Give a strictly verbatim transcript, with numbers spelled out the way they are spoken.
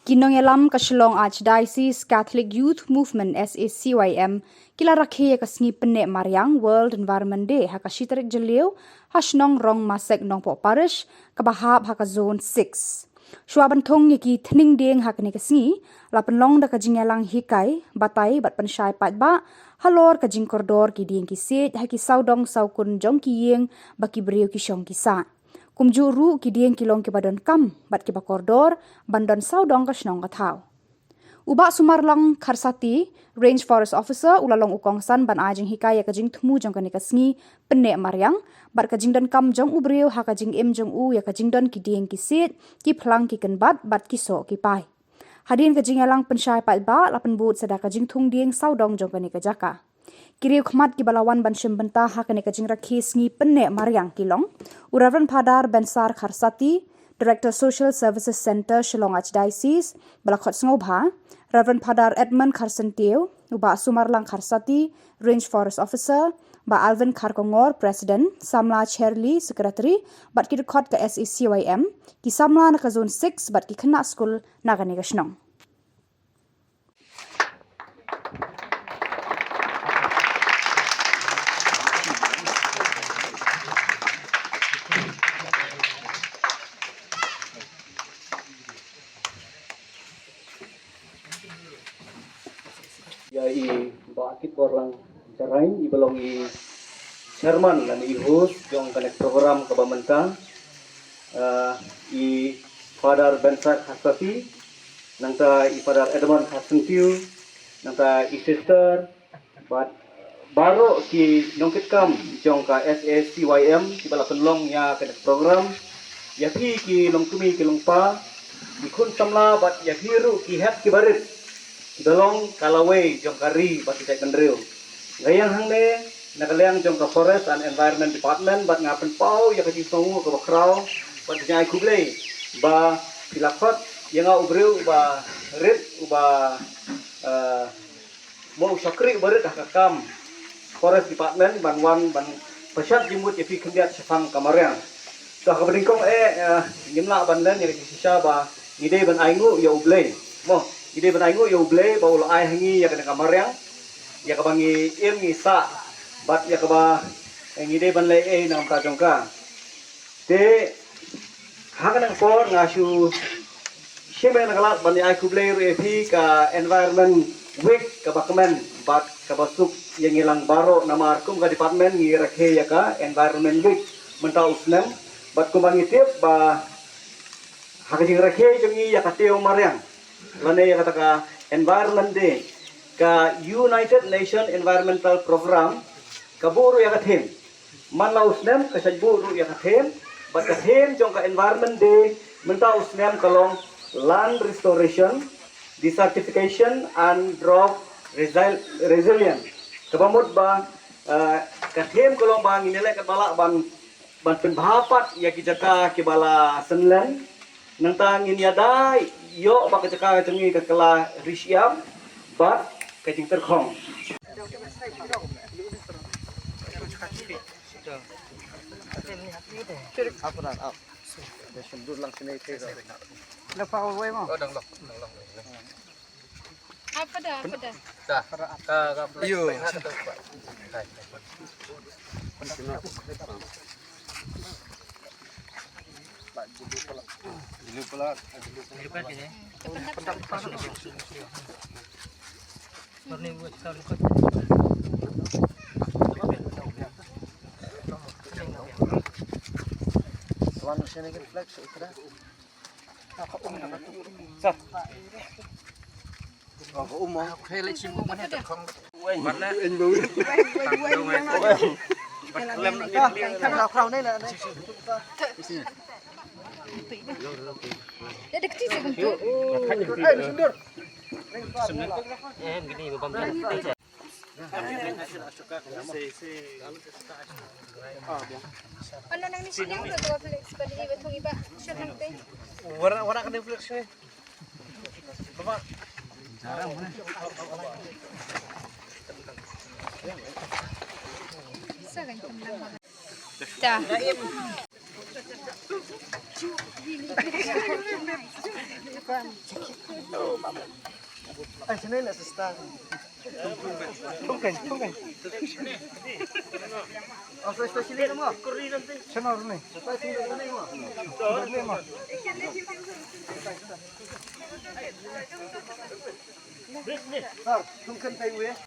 Ki nongïalam ka Shillong Archdiocese Catholic Youth Movement, S A C Y M, ki la rakhe ïa ka sngi pynneh mariang World Environment Day ha ka shi tarik Jylliew ha shnong Rongmasek Nongpoh Parish, kaba hap ha ka Zone six. Shuwa ban thung ïa ki tnat dieng ha kane ka sngi, la pynlong da ka jingïalang hikai, batai bad pynshai paidbah halor ka jingkordor ki dieng ki siej ha ki sawdong sawkun jong ki ïing ba ki briew ki shong ki sah. Kumjuh ruh ki dieng ki long kiba donkam bad kiba kordor ban don sawdong ka shnong ka thaw. U Bah Sumarlang Kharsati, Range Forest Officer, u la long u kongsan ban ai jinghikai ïa ka jingthmu jong kane ka sngi pynneh mariang bad ka jingdonkam jong u briew ha ka jingim jong u ïa ka jingdon ki dieng ki siej, ki phlang ki kynbat bad ki soh ki pai. Hadien ka jingïalang pynshai paidbah, la pynbud sa da ka jingthung dieng sawdong jong kane ka jaka. Ki riewkhmat kiba la wan ban shim bynta ha kane ka jingrakhe sngi pynneh mariang ki long u Reverend Father Bensar Kharsati, Director, Social Services Centre, Shillong Archdiocese, ba la khot sngewbha, Reverend Father Edmund Kharsyntiew, u Bah Sumarlang Kharsati, Range Forest Officer, Bah Alvin Kharkongor, President, Samla Cherly, Secretary, bad ki dkhot ka S A C Y M, ki samla na ka Zone six bad ki khynnah skul na kane ka shnong. Ïa i Bah Kitborlang Jarain, iba long i chairman lane i host jong kane ka program kaba mynta. Ah, i Father Bensar Kharsati, nangta i Father Edmund Kharsyntiew, nangta i sister, bad baroh ki nongkitkam jong ka S A C Y M kiba la pynlong ïa kane ka program. Ïa phi ki longkmie ki longpa, ki khun samla bad ïa phi ruh ki hep ki barit kiba long ka lawei jong ka ri bad ki jaitbynriew. Nga ïeng hangne na ka liang jong ka Forest and Environment Department bad nga pynpaw ïa ka jingsngewnguh kaba khraw bad ka jingai khublei ba phi la khot ïa nga u briew uba rit, uba, eh, mo u shakri uba rit ha ka kam Forest Department ban wan ban pynshad jingmut ïa phi khyndiat shaphang ka mariang. To ha kaba nyngkong eh, eh, ngim lah ban len ïa ka jingshisha ba ngi dei ban ainguh ïa U Blei. Mo, ngi dei ban ainguh ïa U Blei ba u la ai ha ngi ïa kane ka mariang, ïa kaba ngi im ngi sah bad ïa kaba, eh, ngi dei ban leh ei na ka bynta jong ka. Te ha kane ka por nga shu shim ïa kane ka lad ban ïa ai khublei ruh ïa phi ka Environment Week kaba kmen bad kaba suk ïa ngi lang baroh, namar kum ka department ngi rakhe ïa ka Environment Week mynta u snem. Bad kumba ngi tip ba ha ka jingrakhe jong ngi ïa ka tiew mariang lane ïa kata ka Environment Day, ka United Nation Environmental Program ka buh ruh ïa ka theme. Man la u snem ka shait buh ruh ïa ka theme, bad ka theme jong ka Environment Day mynta u snem ka long Land Restoration, Desertification and Drought Resil-, Resilience. Kaba mut ba, eh, ka theme ka long ba ngin ïaleh katba lah ban, ban pynbha pat ïa ki jaka kiba la synlen. Nangta ngin ïada ïoh ba ka jaka ka jong ngi ka kylla ri shyiap bad ka jingtyrkhong. Apa dah? Ap. Dia sendut lang sini ke. Lepas awal mo. Oh, dah long, dah long. Apa dah? Apa dah? Dah. Ka, ka, iyo. Hai. Ano nang ni sini ang udah dua flex pada iba thong iba. Siapa nanti? Warna, warna kena flex ni. Baba. Sa kan kumlang. Dah. Ai, sini lah, sister. Tungkan, tungkan. Oh, sister, sini nama? Sana ni. Sister, sini nama? Ni mah. Sir, tungkan tayo eh.